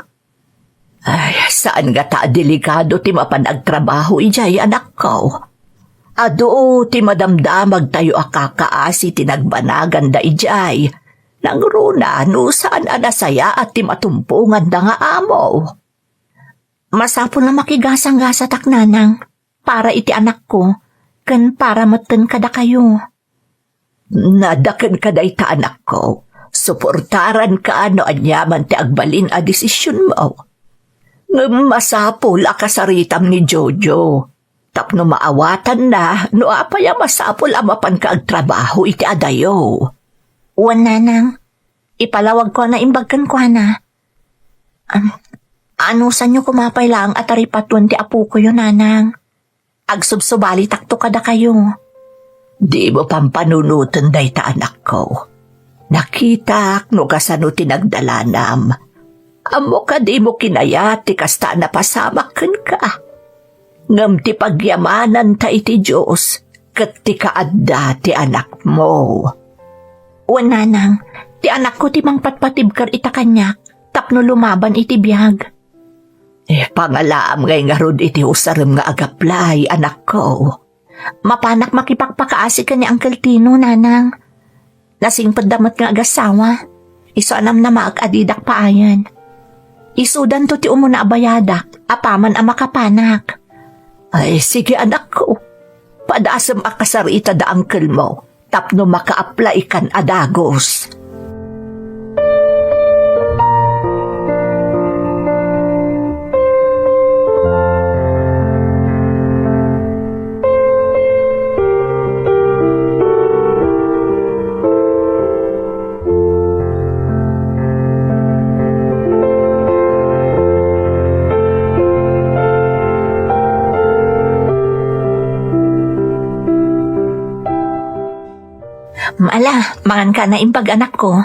Saan ngata a delikado ti mapan agtrabaho idiay, anakko. Adu ti madamdamagtayo a kakaasi ti nagbanaganda idiay. Nangruna no saan a nasayaat ti matumponganda nga amo. Masapul a makigasanggasatak, nanang, para iti anakko, ken para metten kadakayo. Nadaken ka dayta, anakko. Suportaranka no aniaman ti agbalin a desisionmo. Ngem masapul a kasaritam ni Jojo tapno maawatanna no apay a masapul a mapanka agtrabaho iti adayo. Wen, nanang, ipalawagko a naimbag kenkuana. Am, anusanyo koma pay laeng a taripatuen ti apokoyo, nanang. Agsubsubalitakto kadakayo. Dimo pampanunoten dayta, anakko. Nakitak no kasano ti nagdalanam. Ammok a dimo kinayat ti kasta a napasamak kenka. Ngem ti pagyamananta iti Dios ket ti kaadda ti anakmo. Wen, nanang, ti anakko ti mangpatpatibker ita kaniak tapno lumaban iti biag. Eh, pangalaam ngay ngarud iti usarem nga agaplay, anakko. Mapanak makipakpakaasi ken ni Uncle Tino, nanang. Nasingpetda met nga agassawa. Isu a namnamaek a didak paayen. Isudanto ti umuna a bayadak apaman a makapanak. Ay, sige, anakko. Padasem a kasarita da uncle mo tapno makaaplaykan a dagus. Ala, manganka a naimbag, anakko.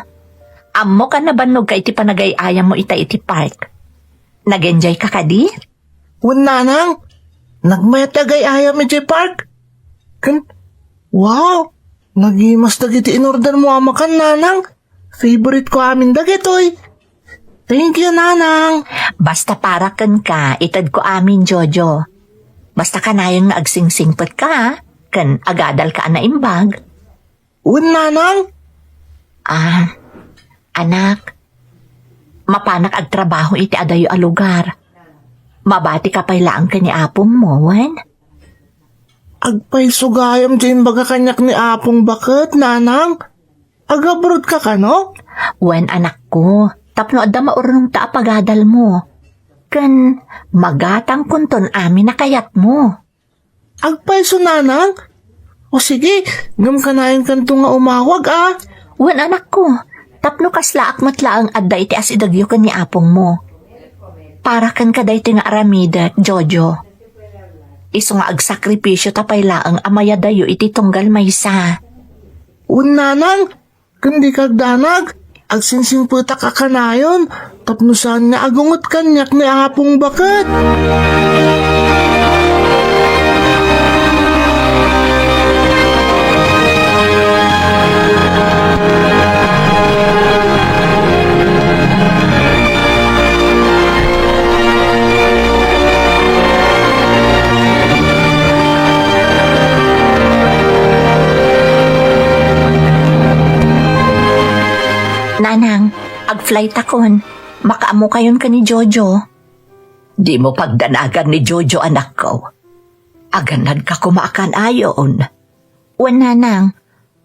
Ammok a nabannogka iti panagay-ayammo ita iti park. Nag-enjoyka kadi? Wen, nanang, nagmayat ti agay-ayam idiay park. Ken, wow, nagimas dagiti inordermo a makan, nanang. Favorite ko amin dagitoy. Thank you, nanang. Basta para kenka, itedko amin, Jojo. Basta kanayon nga agsingsingpetka, ken agadalka a naimbag. Wen, nanang? Ah, anak, mapanak agtrabaho iti adayo a lugar. Mabatika pay laeng ken ni apongmo, wen? Agpayso gayam ti imbaga kaniak ni Apong Baket, nanang. Agabrodka kano? Wen, anakko, tapno adda maurnongta a pagadalmo. Ken magatangkonton amin a kayatmo. Agpayso, nanang? O sige, ngem kanayonkanto nga umawag, a. Wen, anakko, tapno kaslaak met laeng adda iti asidegyo ken ni apongmo. Para kenka daytoy nga aramidek, Jojo. Isu nga agsakripisio ta pay laeng a mayadayo iti tunggal maysa. Wen, nanang, ken dika agdanag, agsingsingpetak a kanayon, tapno saan nga agunget kaniak ni Apong Baket. Nanang, ag-flight akon. Makaammokayon ken ni Jojo. Dimo pagdanagan ni Jojo, anakko. Agannadka koma a kanayon. Wen, nanang,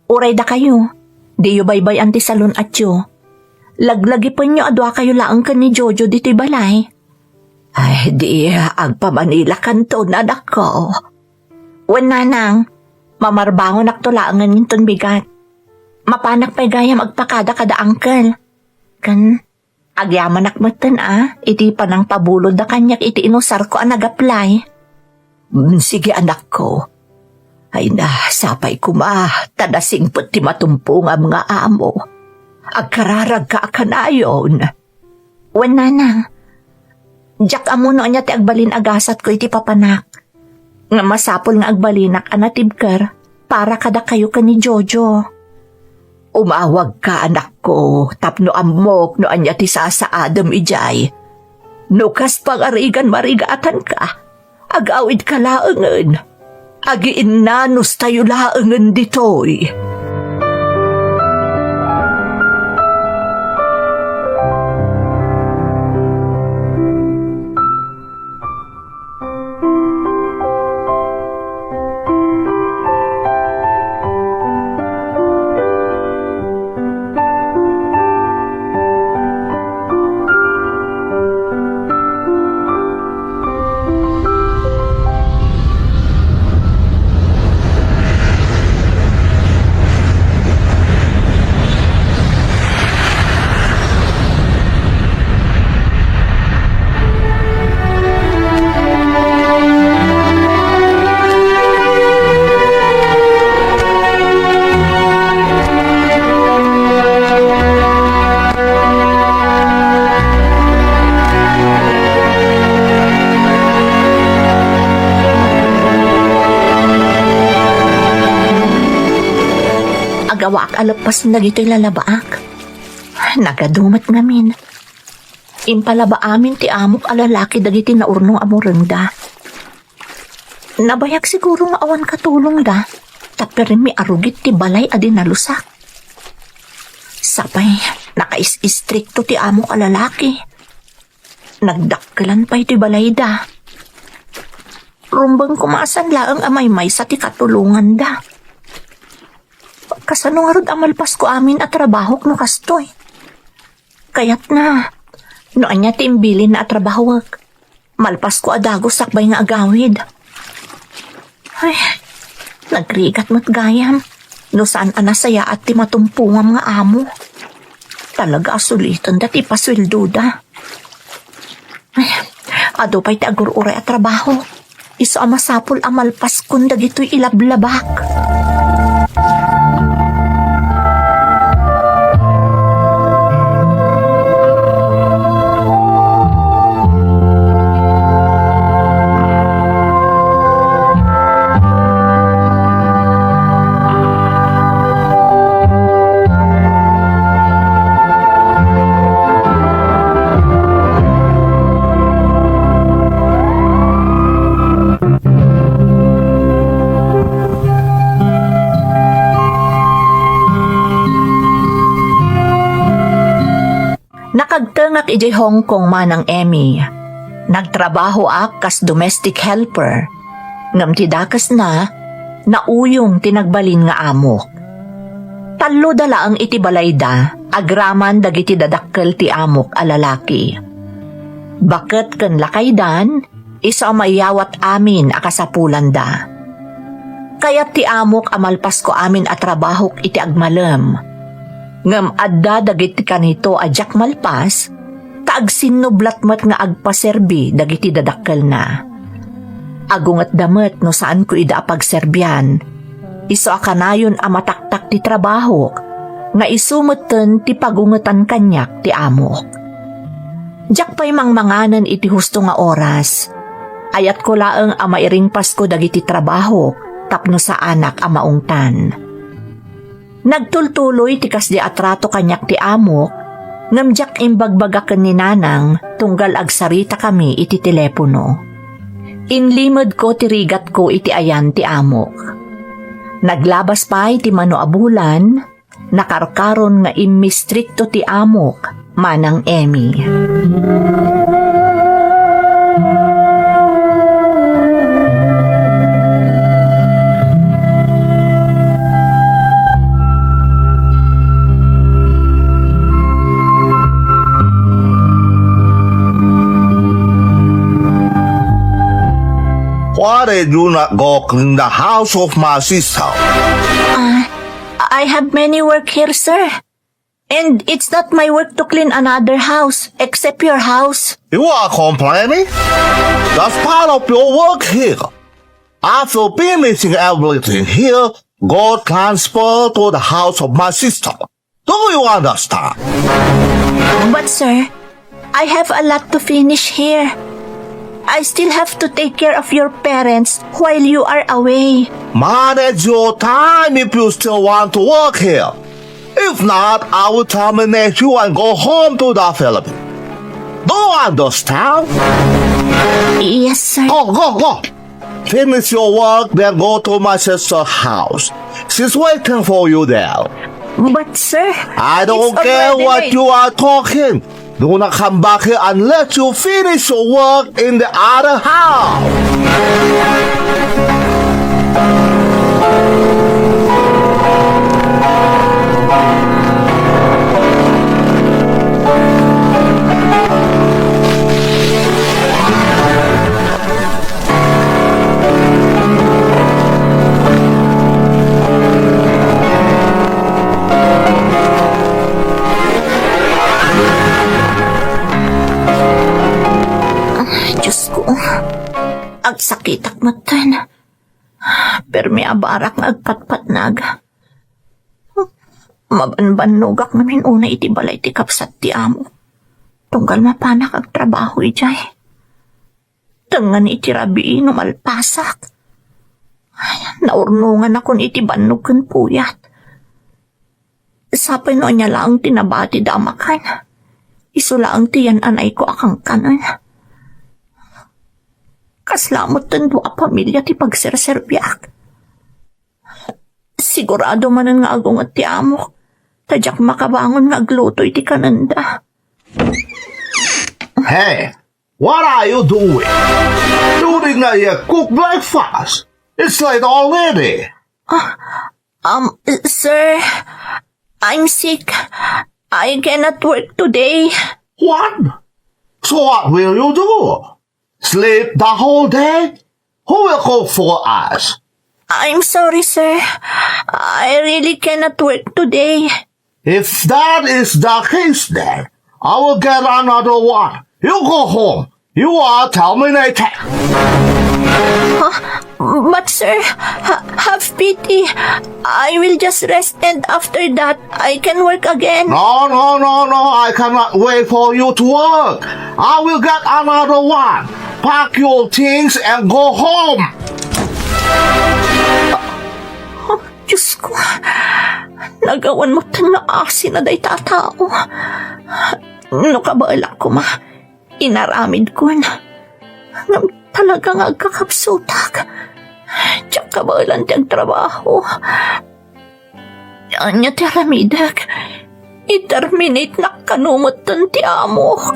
uray dakayo, diyo baybay-an ti salun-atyo. Laglagipenyo a duakayo laeng ken ni Jojo ditoy balay. Ay, di, agpamanilakanton, anakko. Wen, nanang, mamarbangonakto laengen inton bigat. Mapanak pay gayam agpakada kada uncle. Ken agyamanak metten a iti panangpabulodda kaniak iti inusarko a nagaplay. Mm, sige, anakko. Ay na, sapay koma, ta nasingpet ti matumpongam nga amo. Agkararagka a kanayon. Wen, nanang, diak ammo no ania ti agbalin a gasatko iti papanak. Nga masapul nga agbalinak a natibker para kadakayo ken ni Jojo. Umawagka, anakko, tapno ammok no ania ti sasaadem idiay. No kas pangarigan marigatanka, agawidka laengen. Agiinnanustayo laengen ditoy. Agawaak a leppasen dagitoy lalabaak. Nagadu met ngamin. Impalaba amin ti amok a lalaki dagiti naurnong a murengda. Nabayag siguro nga awan katulongda, tapno rimmi a rugit ti balay a dinalusak. Sapay, nakais-istrikto ti amok a lalaki. Nagdakkelan pay ti balayda. Rumbeng koma a saan laeng a maymaysa ti katulonganda. Kasano ngarud a malpasko amin a trabahok no kastoy? Kayatna, no ania ti imbilinna a trabahok, malpasko a dagus sakbay nga agawid. Ay, nagrigat met gayam no saan a nasayaat ti matumpongam nga amo. Talaga a sulitenda ti ipasueldoda. Ay, adu pay ti agur-uray a trabaho. Isu a masapul a malpaskon dagitoy ilablabak. Nakagtengak idiay Hong Kong, Manang Emmy. Nagtrabahoak kas domestic helper, ngem ti dakesna, nauyong ti nagbalin nga amok. Talloda laeng iti balayda agraman dagiti dadakkel ti amok a lalaki. Baket ken lakaydan, isu a mayawat amin a kasapulanda. Kayat ti amok a malpasko amin a trabahok iti agmalem. Ngem adda dagiti kanito a diak malpas, ta agsinnublat met nga agpaserbi dagiti dadakkelna. Agungetda met no saanko ida a pagserbian. Isu a kanayon a mataktak ti trabahok, nga isu metten ti pagungetan kaniak ti amok. Diak pay mangmanganen iti husto nga oras. Ayatko laeng a mairingpasko dagiti trabahok tapno saanak a maungtan. Nagtultuloy ti kasdi a trato kaniak ti amok, ngem diak imbagbaga ken ni Nanang tunggal agsaritakami iti telepono. Inlimedko ti rigatko iti ayan ti amok. Naglabas pay ti mano a bulan, nakarkaron nga immistrikto ti amok, Manang Emmy. Why did you not go clean the house of my sister? Uh, I have many work here, sir. And it's not my work to clean another house, except your house. You are complaining? That's part of your work here. After finishing everything here, go transfer to the house of my sister. Do you understand? But, sir, I have a lot to finish here. I still have to take care of your parents while you are away. Manage your time if you still want to work here. If not, I will terminate you and go home to the Philippines. Do you understand? Yes, sir. Go, go, go! Finish your work, then go to my sister's house. She's waiting for you there. But, sir, I don't care what you are talking. Do not come back here unless you finish your work in the other house. Ay, Diyos ko. Agsakitak metten. Permi a barak nga agpatpatnag. Mabanbannogak ngamin unay iti balay ti kabsat ti amo. Tunggal mapanak agtrabaho idiay. Tengngan iti rabii no malpasak. Ay, naurnonganakon iti bannog ken puyat. Sapay no ania laeng ti nabatida a makan. Isu laeng ti yan-anayko a kankanen. Kasla metten dua a pamilia ti pagserserbiak. Sigurado manen nga agunget ti amok, ta diak makabangon nga agluto iti kanenda. Hey, what are you doing? You did not yet cook breakfast. It's late already. Ah, um, sir, I'm sick. I cannot work today. What? So what will you do? Sleep the whole day? Who will cook for us? I'm sorry, sir. I really cannot work today. If that is the case, then I will get another one. You go home. You are terminated. Huh? But, sir, ha- have pity. I will just rest, and after that, I can work again. No, no, no, no. I cannot wait for you to work. I will get another one. Pack your things and go home. Oh, Diyos ko. Nagawan metten nga asi na dayta a tao. No kabaelak koma, inaramidkon. Ngem talaga nga agkakapsutak. Diak kabaelan ti agtrabaho. Ania ti aramidek? I-terminate nak kano metten ti amok.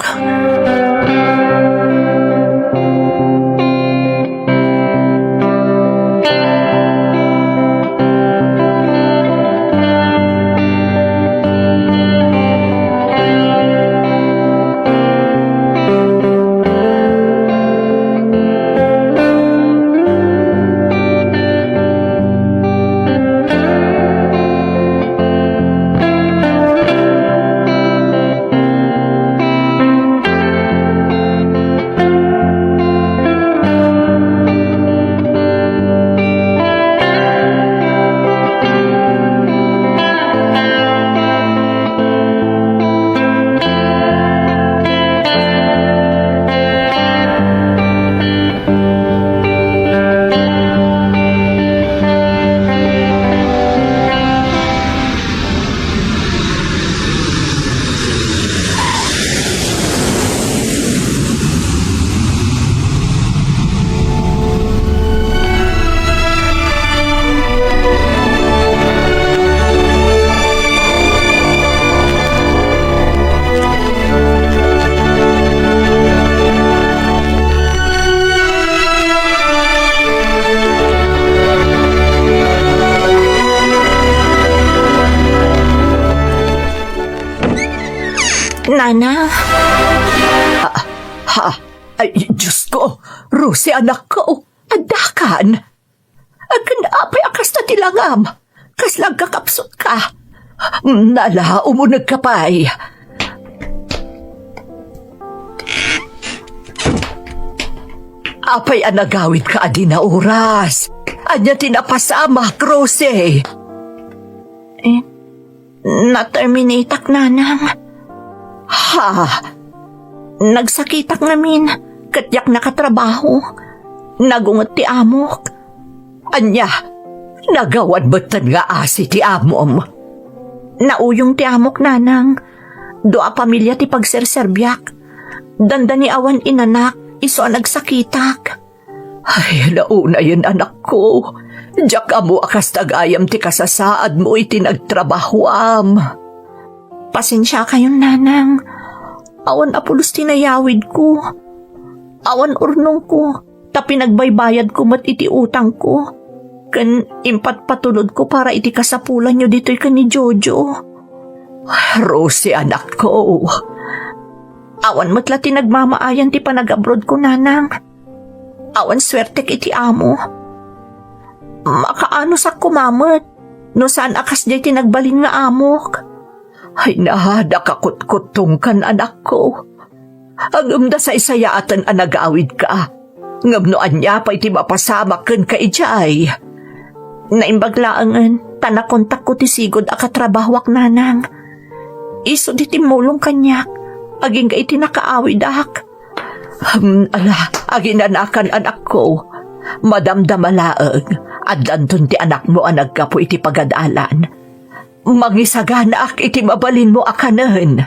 Nana. Ha? Ha? Ay, Diyos ko! Rosie, anak ko! Addakan! Akin apay a kasta ti langam? Kasla agkakapsut ka? Nala, umuneg ka pay. Apay a nagawid ka a di nauras? Ania ti napasamak, Rosie? Eh, na-terminateak, Nanang. Ha? Nagsakitak ngamin, ket diak nakatrabaho. Nagunget ti amok. Ania, nagawan metten nga asi ti amom? Nauyong ti amok, Nanang. Dua a pamilia ti pagserserbiak. Dandani awan inanak, isu a nagsakitak. Ay, naunayen, anakko. Diak ammo a kasta gayam ti kasasaadmo iti nagtrabahoam. Pasensiakayon, nanang. Awan a pulos ti nayawidko. Awan urnongko, ta pinagbaybayadko met iti utangko. Ken impatpatulodko para iti kasapulanyo ditoy ken ni Jojo. Rosie, anakko. Awan met la ti nagmamaayan ti panagabrodko, nanang. Awan suertek iti amo. Makaanusakko met no saan a kasdiay ti nagbalin nga amok. Ay, na, dakakutkuttongkan, anakko. Ngem da saysayaaten a nagawidka. Ngem no ania pay ti mapasamak kenka idiay? Naimbag laengen ta nakontakko ti sigud a katrabahoak, nanang. Isu ti timmulong kaniak agingga iti nakaawidak. Hmm, ala, aginanakan, anakko. Madamdama laeng, addanton ti anakmo a naggapu iti pagadalan. Mangisaganaak iti mabalinmo a kanen.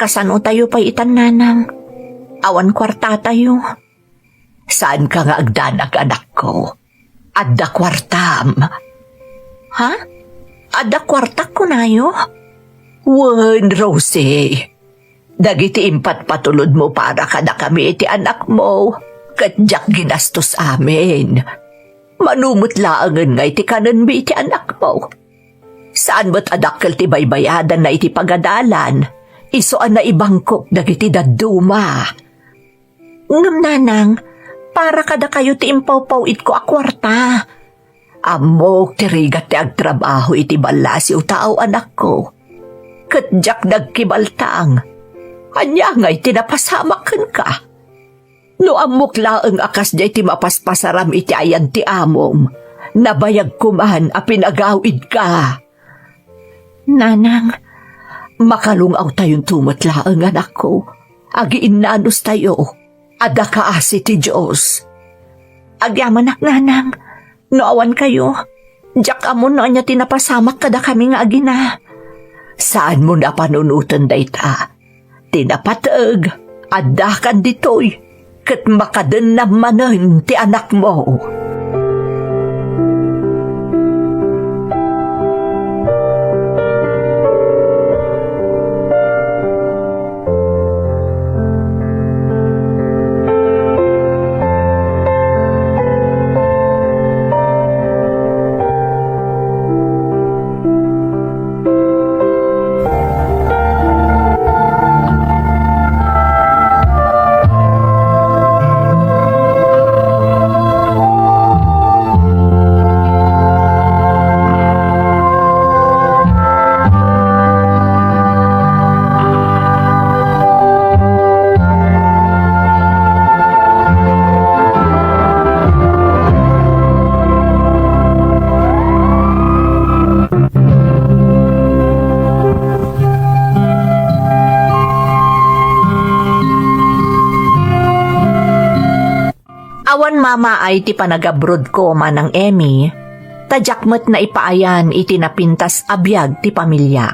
Kasano tayo pay itan, nanang? Awan kuarta tayo. Saanka nga agdanag, anakko. Adda kuartam. Ha? Adda kuartak kunayo? Wen, Rosie. Dagiti impatpatulodmo para kadakami iti anakmo, ket diak ginastos amin. Mano met laengen nga iti kanenmi iti anakmo. Saan met a dakkel ti baybayadanna iti pagadalan, isu a naibangkok dagiti dadduma. Ngem, nanang, para kadakayo ti impawpaw-itko a kuarta. Ammok ti rigat ti agtrabaho iti ballasiw tao, anakko. Ket diak nagkibaltang. Ania ngay ti napasamak kenka? No ammok laeng a kasdiay ti mapaspasaram iti ayan ti amom, nabayagko man a pinagawidka. Nanang, makalung-awtayonto met laeng, anakko. Agiinnanustayo. Adda kaasi ti Dios. Agyamanak, nanang, no awan kayo, diak ammo no ania ti napasamak kadakami nga agina. Saanmo a panunoten dayta. Ti napateg, addakan ditoy, ket makadennam manen ti anakmo. Awan mamaay ti panagabrodko, Manang Emmy, ta diak met naipaayan iti napintas a biag ti pamiliak.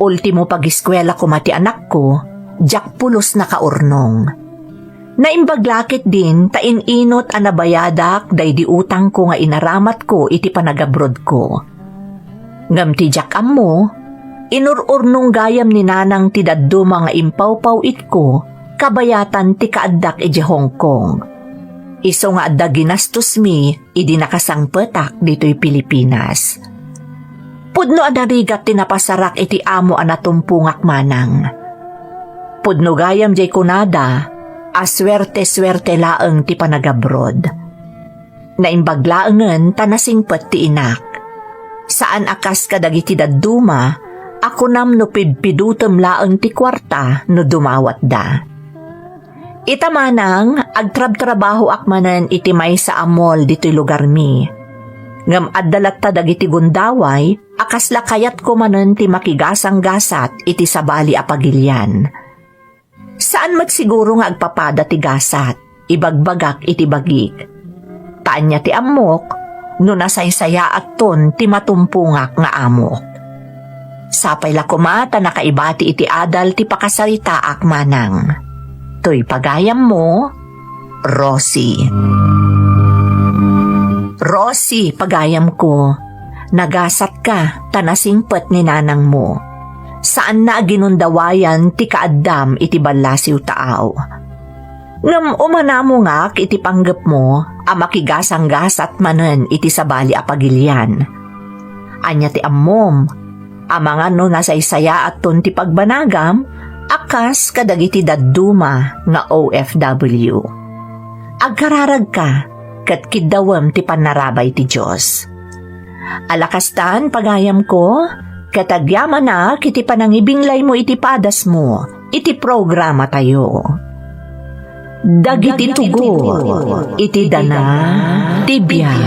Ultimo pagiskuela koma ti anakko, diak pulos nakaurnong. Naimbag la ketdin ta in-inut a nabayadak daydi utangko nga inaramatko iti panagabrodko. Ngem ti diak ammo, inur-urnong gayam ni Nanang ti dadduma nga impawpaw-itko kabayatan ti kaaddak idiay Hong Kong. Isu nga adda ginastosmi idi nakasangpetak ditoy Pilipinas. Pudno a narigat ti napasarak iti amo a natumpongak, Manang. Pudno gayam diay kunada a suerte-suerte laeng ti panagabroad. Naimbag laengen ta nasingpet ti inak. Saan a kas kadagiti dadduma a kunam no pidpidutem laeng ti kuarta no dumawatda. Ita manang, agtrabtrabahoak manen iti maysa a mall ditoy lugarmi. Ngem adda latta dagiti gundaway a kasla kayatko manen ti makigasanggasat iti sabali a pagilian. Saan met siguro nga agpapada ti gasat, ibagbagak iti bagik. Ta ania ti ammok, no nasaysayaatton ti matumpongak nga amok. Sapay la koma ta nakaibati iti adal ti pakasaritaak manang. Toy pagayammo, Rosie. Rosie, pagayamko, nagasatka ta nasingpet ni nanangmo. Saanna a ginundawayan ti kaaddam iti ballasiw taaw. Ngem umanamongak iti panggepmo a makigasanggasat manen iti sabali a pagilian. Ania ti ammom, amangan no nasaysayaatton ti pagbanagam a kas kadagiti dadduma nga O F W. Agkararagka ket kiddawem ti pannarabay ti Dios. Alakastan, pagayamko, ket agyamanak iti panangibinglaymo iti padasmo iti programatayo. Dagiti tugot iti dana ti biag.